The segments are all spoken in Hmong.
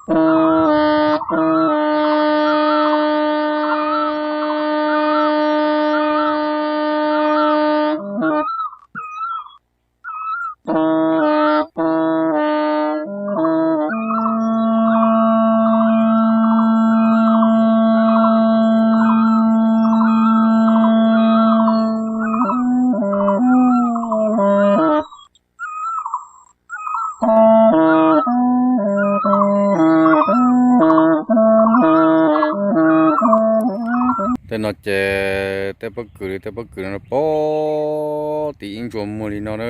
Tej no ces tej pob kws li, tej pob kws no pom tim ib ntsuas muag li no na.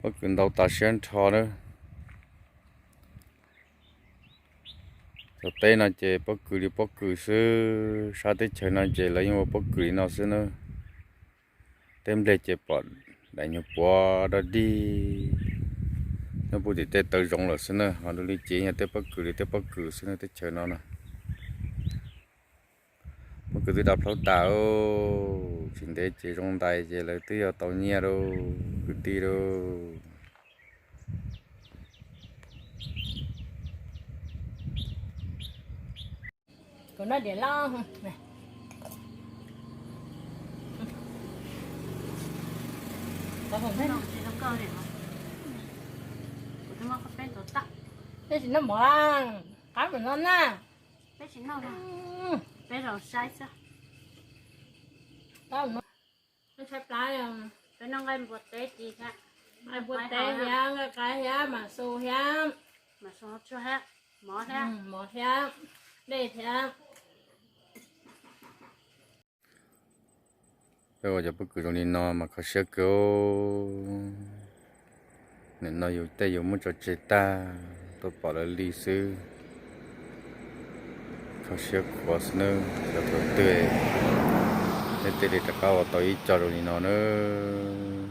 Pob kws ntau tas siab nrho na. Cov teb no ces pob kws li pob kws xwb, sab teb chaws no ces lawv yeej ua pob kws li no xwb na. Teb nplej ces pom daim nyuag puav dog dig, nyob puag tim tej taw zoov lawm xwb na, ho dua li ces yog tej pob kws li tej pob kws xwb na teb chaws no na. Pob kws twb da plaub tas, tsis ntev ces zoo ntais ces lawv twb yuav tau nyiaj lauj kwv tij lauj. Kuv noj diam loj. Peb tsis noj mov, qab mus noj na. Peb tsis noj, peb los saib xwb. Tshaib plab, peb noj nqaij npua teb ci thiab, nqaij npua teb thiab, nqaij qaib thiab, mas su thiab, mas su thiab, mov thiab, mov thiab, dej thiab. Peb ua cov pob kws zoo li no mas kho siab kawg. Nim no yus tej yus muab tso tseg tag, tuaj pom lawv li xwb. Kho siab khuav xwb nawb, cov kwv tij, nej thiaj li rov qab ua tau ib co zoo li no nawb.